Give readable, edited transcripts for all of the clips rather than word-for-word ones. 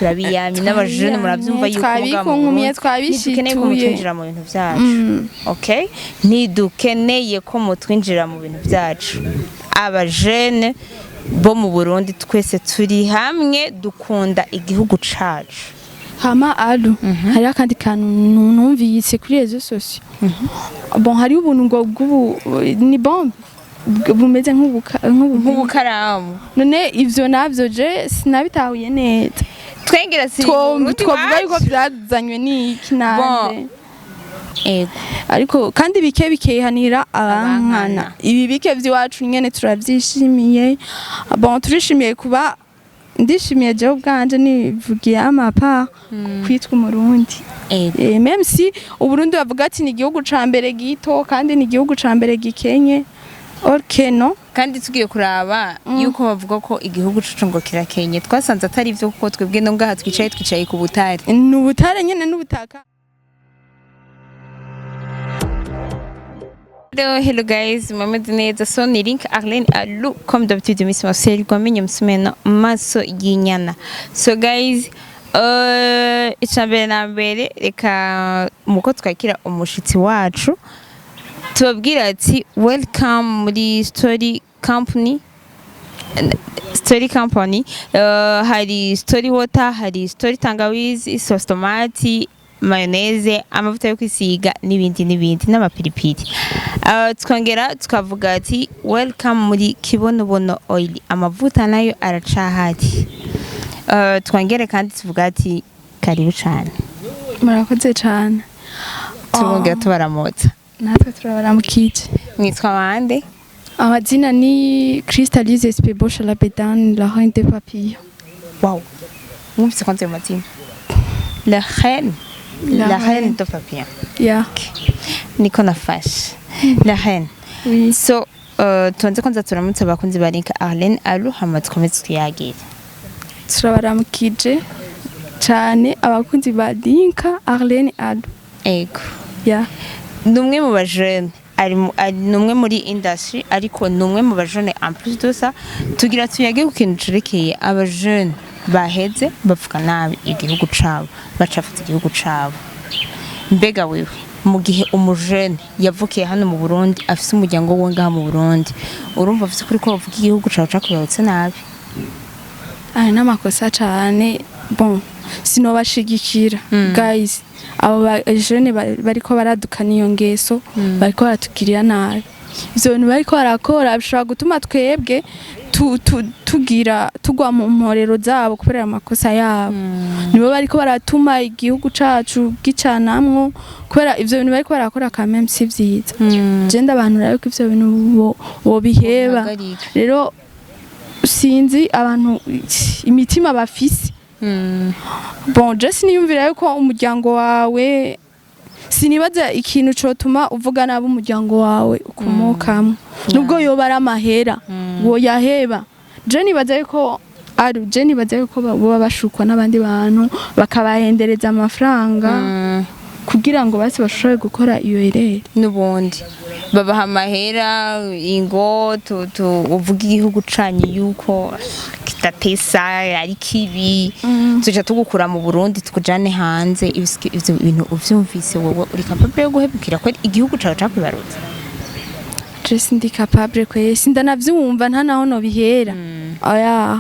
Turabiyamye n'abajene, muravyumva yuko muga mu Twabikunkumiye, Burundi twabishituye. ntidukeneye ko mutwinjira mu bintu vyacu. Okay, ntidukeneye ko mutwinjira mu bintu vyacu. Abajene bo mu Burundi twese turi hamwe, dukunda igihugu cacu. Hama alu hariho akandi kantu numvise kuri réseaux sociaux. Bon, hariho ubuntu ngo bw'ubu ni bombe bumeze nk'ubu Nk'ubukaramu. None ivyo navyo je sinabitahuye neza. Twengera si Burundi Twovuga yuko iwacu. vyazanywe n'iki nande? Ego. Ariko kandi bike bikehanira abankana. Abankana. Ibi bike vy'iwacu nyene turavyishimiye. Bon, turishimiye kuba, ndishimiye jewe ubwanje, nivugiye amapa kwitwa Umurundi. Ego. Même si Uburundi bavuga ati ni igihugu ca mbere gito kandi ni igihugu ca mbere gikenye, ok, no. Kandi tugiye kuraba yuko bavuga ko igihugu cacu ngo kirakenye, twasanze atari ivyo, kuko twebwe no ngaha twicaye ku butare. Ni ubutare nyene n'ubutaka. Hello, hello guys, mumeze neza? So ni Link Arlene Alu, comme d'habitude, Miss Marcel Gwamenye Msumeno maso y'inyana. So guys, icambere na mbere, reka muko twakira umushitsi wacu, tubabwira ati welcome muri Story Company. Story Company, hari Story Water, hari Story Tangawizi, sauce tomate, mayonnaise, amavuta yo kwisiga n'ibindi n'ibindi n'amapiripiri. Twongera tukavuga ati welcome muri Kibonobono Oil, amavuta nayo aracahari. Twongere kandi tuvuga ati karibu cyane. Murakoze cane. Tubongera tubaramutsa. Natwe turabaramukije. Mwitwa bande? Amazina ni Crystallise Spebosha la Bedane, la reine des papillons. Wow, mwumvise kwanza ayo mazina, la reine. La La reine reine. de papillon. Yeah. Niko nafashe la reine. Oui. So tubanze kwanza turamutse abakunzi ba Link Arlene Alu, hama dukomeze tuyagire. Turabaramukije cane abakunzi ba Dinka Arlene Ado. Ego. Yeah. Ni umwe mu bajene ari ni umwe muri industry, ariko ni umwe mu bajene. En plus de ça, tugira tuyage ku kintu cerekeye abajene baheze bavuga nabi igihugu cabo, bacafuza igihugu cabo. Mbega wewe, mu gihe umujene yavukiye hano mu Burundi, afise umuryango we ngaha mu Burundi, urumva afise kuri ko bavuga igihugu cawe cakubarutse nabi? Aya n'amakosa cane. Bon, sinobashigikira guys, abo ba jene bariko baradukana iyo ngeso, bariko baratugirira nabi. Ivyo bintu bariko barakora bishobora gutuma twebwe tugira tugwa mu mporero zabo kubera amakosa yabo. Nibo bariko baratuma igihugu cacu gicanamwo kubera ivyo bintu bariko barakora. Quand même si vyiza. Je ndabantu rero ko ivyo bintu bobiheba. Bobihagarika. Rero sinzi abantu imitima bafise. Bon, je siniyumvira yuko umuryango wawe, sinibaza ikintu cotuma uvuga nabi umuryango wawe ukomokamwo, nubwo yoba ari amahera woyaheba. Je nibaza yuko ari, je nibaza yuko boba bashukwa n'abandi bantu bakabahendereza amafaranga kugira ngo basi bashobore gukora iyo erere. N'ubundi babaha amahera ingo tu uvuga igihugu canyu yuko kidatesa, ari kibi, tuja tugukura mu Burundi tukujane hanze. Ivyo bintu uvyumvise, wowe uri capable yo guhemukira ko igihugu cawe cakwibarutse? Je sindi capable kwe, sindanavyumva, nta naho nobihera, oya.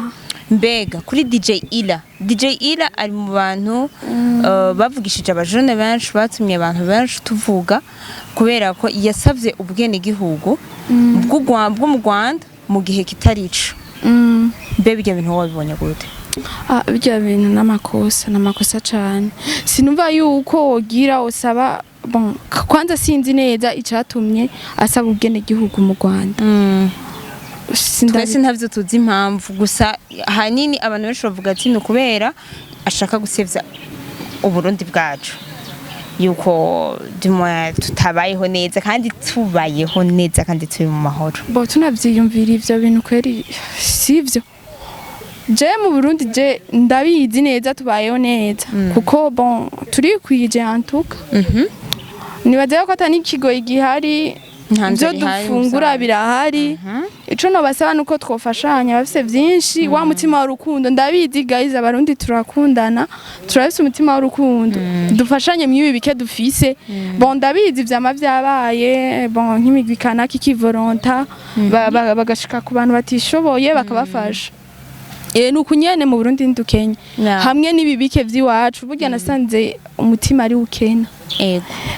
Mbega kuri DJ Ila, DJ Ila ari mu bantu bavugishije abajene benshi, batumye abantu benshi tuvuga, kubera ko yasavye ubwenegihugu bwo mu Rwanda mu gihe kitarico. Mbe bijya bintu wabibonye gute? Ah, birya bintu n'amakosa, n'amakosa cane. Sinumva yuko wogira usaba. Bon, kwanza sinzi neza icatumye asaba ubwenegihugu mu Rwanda. Twese ntavyo tuzi impamvu, gusa hanini abantu benshi bavuga ati ni ukubera ashaka gusevya Uburundi bwacu, yuko dumwe tutabayeho neza kandi tubayeho neza kandi turi mu mahoro. Bo tunavyiyumvira ivyo bintu kweri sivyo. Je mu Burundi, je ndabizi neza tubayeho neza, kuko bon, turikwije en tout cas. Nibaza yuko ata n'ikigoyi gihari. Nta Ivyo nzara ihari, dufungura musanzwe. birahari. Ico nobasaba nuko twofashanya, bafise vyinshi, wa mutima w'urukundo. Ndabizi guys, Abarundi turakundana, turafise umutima w'urukundo. Dufashanye mw'ibi bike dufise. Bon, ndabizi vyama vyabaye, bon, nk'imigwi kanaka ikivoronta bagashika ku bantu batishoboye bakabafasha. Nuku nyene mu Burundi ndukenye. Hamwe n'ibi bike vy'iwacu, burya nasanze umutima ari ukena.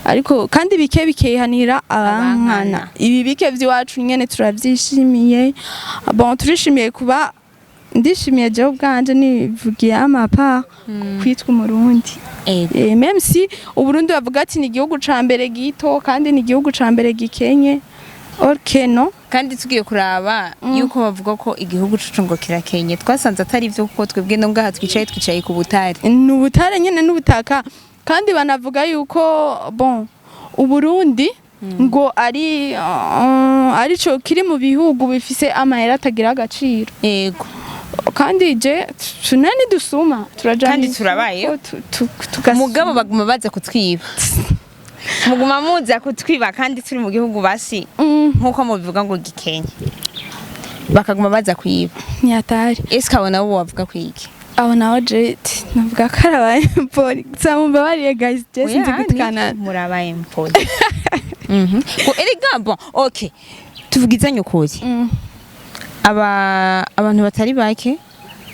Ariko kandi bike bikehanira abankana. Abankana. Ibi bike vy'iwacu nyene turavyishimiye. Bon, turishimiye kuba, ndishimiye jewe ubwanje nivugiye amapa kwitwa Umurundi. Même si Uburundi bavuga ati ni igihugu ca mbere gito kandi ni igihugu ca mbere gikenye, ok, no. Kandi tugiye kuraba yuko bavuga ko igihugu cacu ngo kirakenye, twasanze atari ivyo, kuko twebwe no ngaha twicaye ku butare. Ni ubutare nyene n'ubutaka. Kandi banavuga yuko, bon, Uburundi ngo ari arico kiri mu bihugu bifise amahera atagira agaciro. Kandi je tunani dusuma turaja Kandi mw'isoko, turabayeho. Tugasuma. Mugabo baguma baza kutwiba, muguma muza kutwiba kandi turi mu gihugu basi nkuko mubivuga ngo gikenye, bakaguma baza kwiba. Ntiyatari. Ese abo nabo wavuga kwiki? Abo naho je navuga ko ari aba impolis. Gusa mumbabariye guys, je sinzi gutukana. Murabaye impolis. Erega bon, okay, tuvugizanye ukuri. Aba abantu batari bake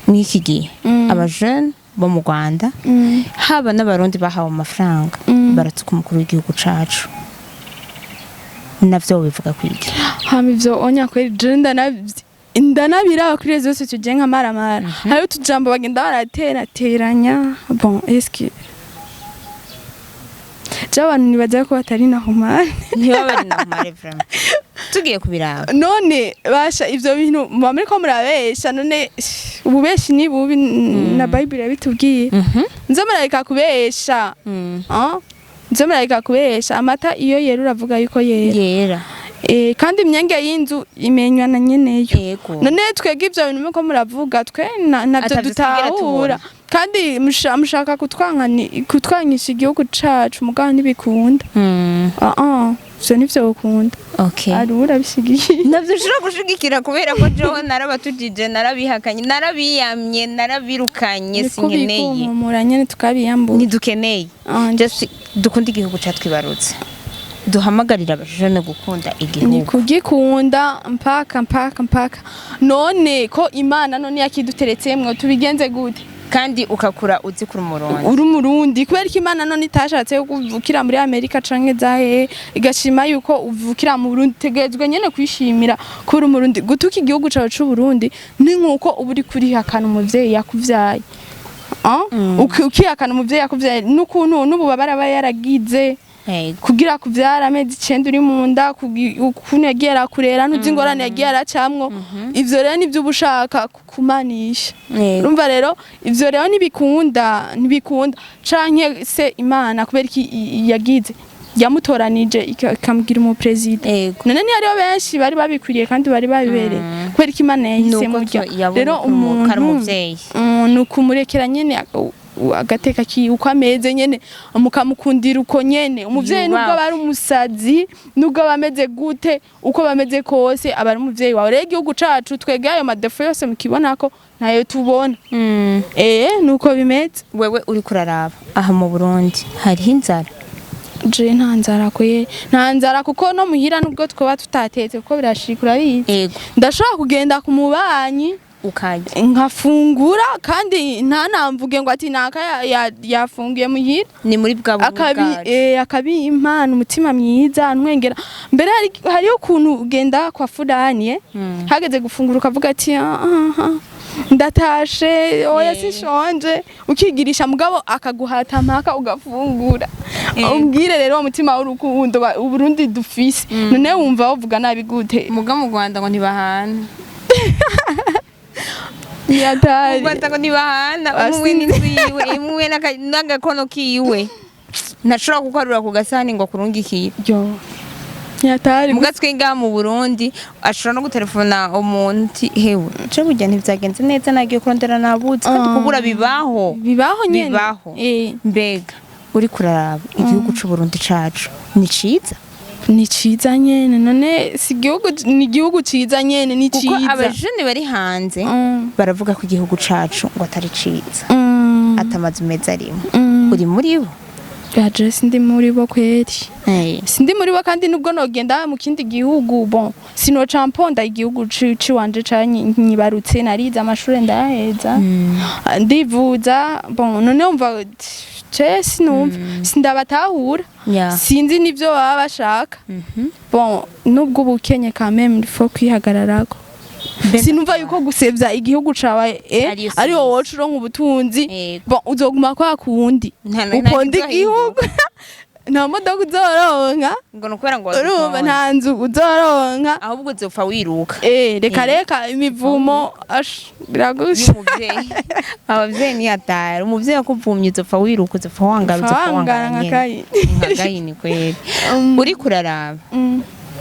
mw'iki gihe, aba jeune bo mu Rwanda, haba n'Abarundi bahawe amafaranga, baratuka umukuru w'igihugu cacu. Navyo bivuga kwiki? Hama ivyo onya kweri je ndanabiraba kuri réseaux zose tuje nka maramara, hariho utujambo bagenda baraterateranya. Bon, est-ce je abantu nibaza ko batari na humane? Ntibaba bari na humane vraiment, tugiye kubiraba. None basha ivyo bintu muba muriko murabesha. None ububeshi ni bubi, na Bible yabitubwiye. Nzo murareka kubesha. Ah? Nzo murareka kubesha. Amata iyo yera uravuga yuko yera. Yera. Kandi imyenge y'inzu imenywa na nyeneyo. None twebwe ivyo bintu muriko muravuga twe navyo Atavyo twigera dutahura. Tubona. Kandi mushaka kutwankisha igihugu cacu, mugabo ntibikunda. Ah ah, ivyo nivyo ukunda. Ari urabishigikiye? Navyo ushobora gushigikira kubera ko jewe narabatujije, narabihakanye, narabiyamye, narabirukanye, sinkeneye. Kubikumumura nyene tukabiyambura. Ntidukeneye. Ah, Just dukunde igihugu catwibarutse, duhamagarira abajene gukunda ni igihugu. Kugikunda mpaka mpaka mpaka. None ko Imana none yakiduteretsemwo, tubigenze gute? Kandi ukakura uzi kuri Umurundi. Uri Umurundi, kubera ko Imana none itashatse yuko uvukira muri Amerika canke zahehe, igashima yuko uvukira mu Burundi. Tegerezwa nyene kwishimira ko uri Umurundi. Gutuka igihugu cawe c'Uburundi ni nkuko uba uri kurihakana umuvyeyi yakuvyaye. Ah? Ukihakana umuvyeyi yakuvyaye n'ukuntu n'ububabare aba yaragize kugira kuvyara amezi 9 uri mu nda, ukuntu yagiye arakurera, ntuzi ingorane yagiye aracamwo. Ivyo rero nivyo uba ushaka kumanisha. Urumva rero ivyo rero ntibikunda, ntibikunda. Canke se Imana kubera iki yagize yamutoranije ikamugira umuperezida? None ntihariho benshi bari babikwiriye kandi bari babibereye? Kubera ko Imana yahisemo Nuko urya. yabonye Rero ko ari umuntu umuvyeyi. Ni ukumurekera nyene agateka uko ameze nyene, mukamukundira uko nyene. Umuvyeyi nubwo Yubahwe. aba ari umusazi, nubwo aba ameze gute, uko bameze kose, aba ari umuvyeyi wawe. Rero igihugu cacu twebwe ayo ma défauts yose mukibona ko ntayo tubona. Nuko bimeze. Wewe uri kuraraba aha mu Burundi hariho inzara? Je nta nzara kwe, nta nzara, kuko no muhira nubwo twoba tutatetse, kuko birashika, urabizi, ndashobora kugenda ku mubanyi ukarya. Nkafungura, kandi ntanamvuge ngo ati naka yafunguye muhira. Ni muri bwa buntu Akabi bwacu. Akabi impano umutima mwiza ntwengera. Mbere hariho ukuntu ugenda kwa fulani, hageze gufungura ukavuga ati: "Ah, ah, ah, ndatashe, oya, sinshonje," ukigirisha, mugabo akaguhata mpaka ugafungura. Umbwire rero uwo mutima w'urukundo Uburundi dufise, none wumva wovuga nabi gute? Muga mu Rwanda ngo ntibahana. Ntiyatari. Mu Rwanda ngo ntibahana. Basi. Umwe n'inzu yiwe, imwe n'agakono kiwe, ntashobora kukarura ku gasahani ngo akurungikiye. Yo, ntiyatari. Muga twe ngaha mu Burundi ashobora no gutelefona umuntu uti: "Hewe, je burya ntivyagenze neza, nagiye kurondera nabuze." Kandi kubura bibaho. Bibaho nyene. Bibaho. Eh. Mbega uri kuraraba igihugu c'Uburundi cacu ni ciza? Ni ciza nyene. None si igihugu, ni igihugu ciza nyene, ni Kuko ciza. abajene bari hanze baravuga ko igihugu cacu ngo atari ciza, ati amazu meza arimo. Uri muri bo? Je sindi muri bo kweri, sindi muri bo. Kandi nubwo nogenda mu kindi gihugu, bon, sinoca mponda igihugu ciwanje canyibarutse. Narize amashure ndayaheza, ndivuza. Bon, none wumva ce sinumva, sindabatahura. Sinzi n'ivyo baba bashaka. Bon, nubwo ubukenye, quand même il faut kwihagararako. Sinumva yuko gusevya igihugu cawe Ariyo ariwo solution. woca uronka ubutunzi. Bon, uzoguma kwa kundi Nta uponda kizohinduka. igihugu, nta modoka uzoronka. Ngo ni ukubera ngo Urumva, wadutonze. nta nzu uzoronka. Ahubwo uzopfa wiruka. Reka reka, imivumo ash biragusha. Y'umuvyeyi, abavyeyi ni hatari. Umuvyeyi akuvumye uzopfa wiruka, uzopfa wangara, uzopfa wangara wangara nka nyene. Kayini. Nka Kayini kweri. Uriko uraraba,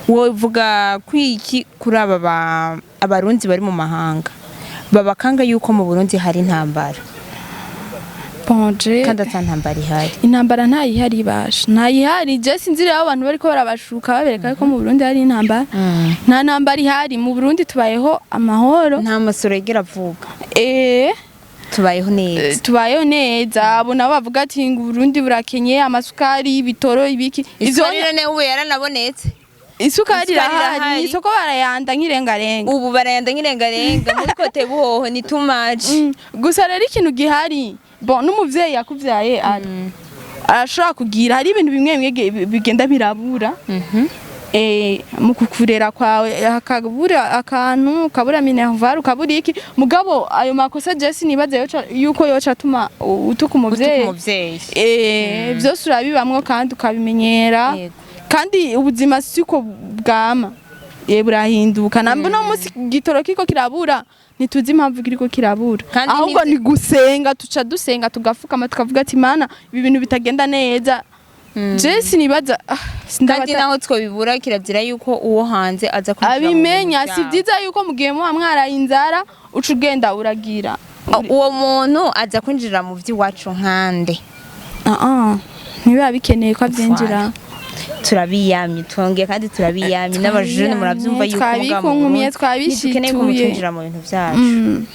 wovuga kwiki kuri aba abarundi bari mu mahanga babakanga yuko mu Burundi hari intambara, Bon, je kandi ata ntambara ihari? Intambara ntayihari basha, ntayihari. Je sinzi rero abantu bariko barabashuka babereka ko mu Burundi hari intambara. Nta ntambara ihari mu Burundi, tubayeho amahoro. Nta masoro yigera avuga. Tubayeho neza. Tubayeho neza. Abo nabo bavuga ati ngo Burundi burakenye amasukari, ibitoro, ibiki, ivyo. Isukari none ubu yaranabonetse. Isukari Isukari irahari. irahari. Mw'isoko barayanda nk'irengarenga. Ubu barayanda nk'irengarenga muri kote buhoho ni too much. Gusa rero ikintu gihari, bon, n'umuvyeyi yakuvyaye ari arashobora kugira, hari ibintu bimwe bimwe bigenda birabura mu kukurera kwawe, hakabura akantu, ukabura minerval, ukabura iki. Mugabo ayo makosa je sinibaza yuko yoca atuma utuka umuvyeyi. Gutuka umuvyeyi. Vyose urabibamwo kandi ukabimenyera. Kandi ubuzima siko bwama, burahinduka. Namba uno munsi igitoro kiko kirabura, ntituzi impamvu kiriko kirabura. Kandi ahubwo ni gusenga, tuca dusenga, tugafukama, tukavuga ati: "Mana, ibi bintu bitagenda neza." Je sinibaza, Kandi naho twobibura, kirazira yuko uwo hanze aza kwinjira mu bintu abimenya. Si vyabo. vyiza yuko mu gihe muba mwaraye inzara uca ugenda uragira. Uwo muntu aza kwinjira mu vy'iwacu nkande? Ah, ah, ntibiba bikeneye ko avyinjira. Turabiyamye, twongeye kandi turabiyamye n'abajene, muravyumva yuko muga mu Twabikunkumye, Burundi twabishituye. ntidukeneye ko mutwinjira mu bintu vyacu.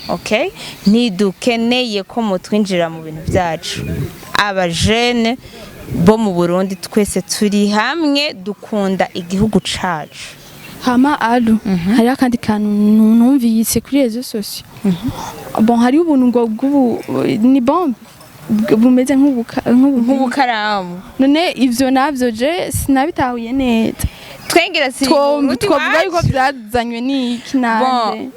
Okay, ntidukeneye ko mutwinjira mu bintu vyacu. Abajene bo mu Burundi twese turi hamwe, dukunda igihugu cacu. Hama alu hariho akandi kantu numvise kuri réseaux sociaux. Bon, hariho ubuntu ngo bw'ubu ni bombe bumeze nk'ubu Nk'ubukaramu. None ivyo navyo je sinabitahuye neza. Twengera si Burundi Twovuga yuko iwacu. vyazanywe n'iki nande?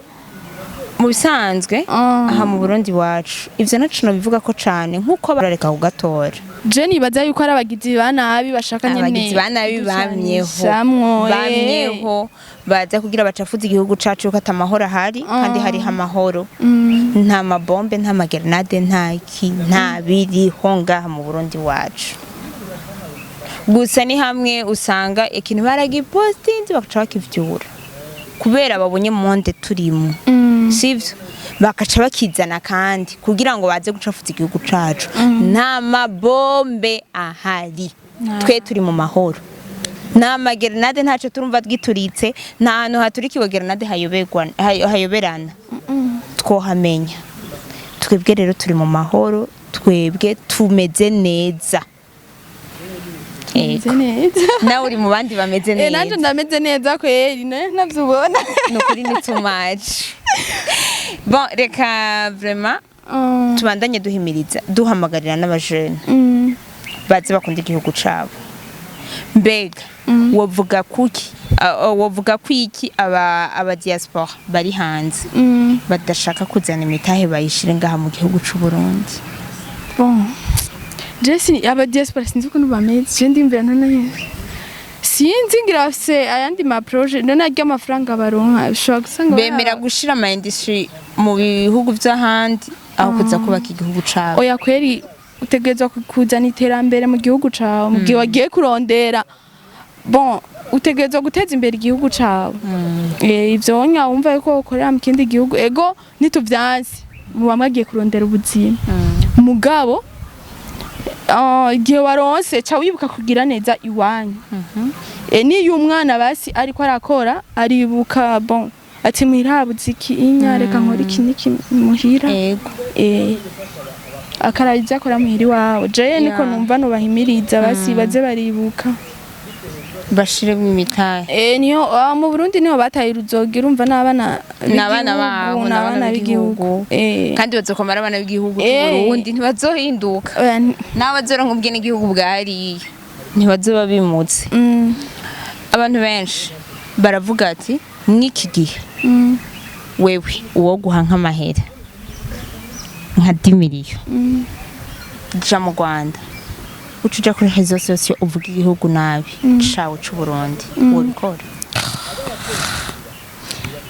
Mu bisanzwe, aha mu Burundi wacu ivyo naco nobivuga ko cane nkuko barareka kugatora. Je nibaza yuko ari abagizi ba nabi bashaka nyene Abagizi ba nabi bamyeho. kuducanishamwo. Bamyeho baza kugira bacafuze igihugu cacu yuko ata mahoro ahari, kandi hariho amahoro. Nta mabombe, nta magerenade, nta ki, nta biriho ngaha mu Burundi wacu. Gusa ni hamwe usanga ikintu baragipostinze bakaca bakivyura kubera babonye monde turimo, sivyo? Bakaca bakizana kandi kugira ngo baze gucafuza igihugu cacu. Nta mabombe ahari, twe turi mu mahoro. Nta magerenade, ntaco turumva twituritse. Nta hantu haturikiwe gerenade hayoberana twohamenya. Twebwe rero turi mu mahoro, twebwe tumeze neza. Meze Ego. neza. Nawe uri mu bandi bameze Nanje neza. ndameze neza kweri, ne navyo ubona. Ni ukuri, ni too much. Bon, reka vraiment tubandanye duhimiriza, duhamagarira n'abajene baze bakunda igihugu cabo. Mbega wovuga kuki, wovuga kwiki aba diaspora bari hanze badashaka kuzana imitahe bayishire ngaha mu gihugu c'u Burundi? Bon, je si aba diaspora sinzi ukuntu bameze. Je ndimvira none sinzi, ngira bafise ayandi ma projet. None arya amafaranga baronka bishobora gusanga Bemera gushira ama industry mu bihugu vy'ahandi aho kuza kubaka igihugu cabo. Oya kweri, utegerezwa kuzana iterambere mu gihugu cawe. Mu gihe wagiye kurondera, bon, utegerezwa guteza imbere igihugu cawe. Ivyo nya wumva yuko ukorera mu kindi gihugu, ego nituvyanse, muba mwagiye kurondera ubuzima. Mugabo igihe waronse ca wibuka kugira neza iwanyu. Niyo umwana basi ariko arakora, aribuka, bon, ati muhira habuze iki inya, reka nkora iki n'iki muhira. Akaraba ibyo akora muhira iwabo. Jewe niko numva nobahimiriza, basi baze baribuka. Bashiremo imitahe. Niyo mu Burundi niho bataye uruzogi, urumva n'abana Ni abana b'igihugu, babo, ni abana b'igihugu. Kandi bazokomara abana b'igihugu c'Uburundi, ntibazohinduka. Oya, N'abazoronka ubwenegihugu bwariya ntibazoba bimutse. Abantu benshi baravuga ati mw'iki gihe wewe uwo guha nk'amahera nka 10 millions, ja mu Rwanda, uca uja kuri réseaux sociaux uvuga igihugu nabi cawe c'Uburundi, wobikora?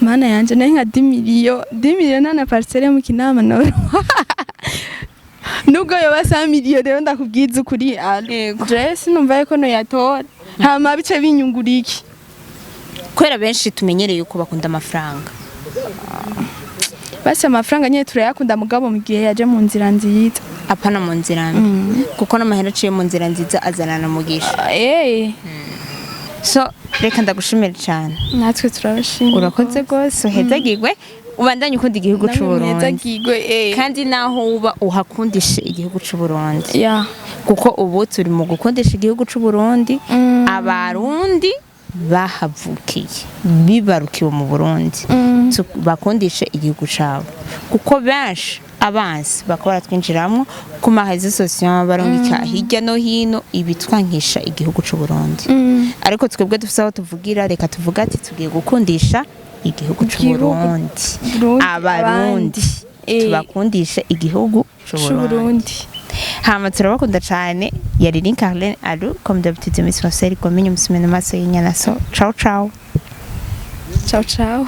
Mana yanje, nayo nka 10 millions, 10 millions nta na parcelle yo mu Kinama noro, nubwo yoba 100 millions. Rero ndakubwiza ukuri, jewe sinumva yuko noyatora, hama bice binyungura iki? Kubera benshi tumenyereye yuko bakunda amafaranga. Basi amafaranga nyene turayakunda, mugabo mu gihe yaje mu nzira nziza. Apana mu nzira mbi, kuko n'amahera aciye mu nzira nziza azanana umugisha. So reka ndagushimire cyane. Natwe turabashimira. Urakoze rwose, uhezagirwe, ubandanye ukunda igihugu Namwe c'Uburundi. muhezagirwe. Kandi naho uba uhakundishe igihugu c'Uburundi, kuko ubu turi mu gukundisha igihugu c'Uburundi. Abarundi bahavukiye, bibarukiwe mu Burundi, bakundishe igihugu cabo, kuko benshi abansi bakaba baratwinjiramwo ku ma réseaux sociaux, barungika hirya no hino ibitwankisha igihugu c'Uburundi. Ariko twebwe dufise aho tuvugira, reka tuvuga ati tugiye gukundisha igihugu c'Uburundi. Burundi, Abarundi tubakundishe igihugu c'Uburundi. C'Uburundi. Hama turabakunda cane. Yari Link Arlene Alu, comme d'habitude, Miss Marcel Gomenye Musimene Maso y'inyana. So ciao ciao. Ciao ciao.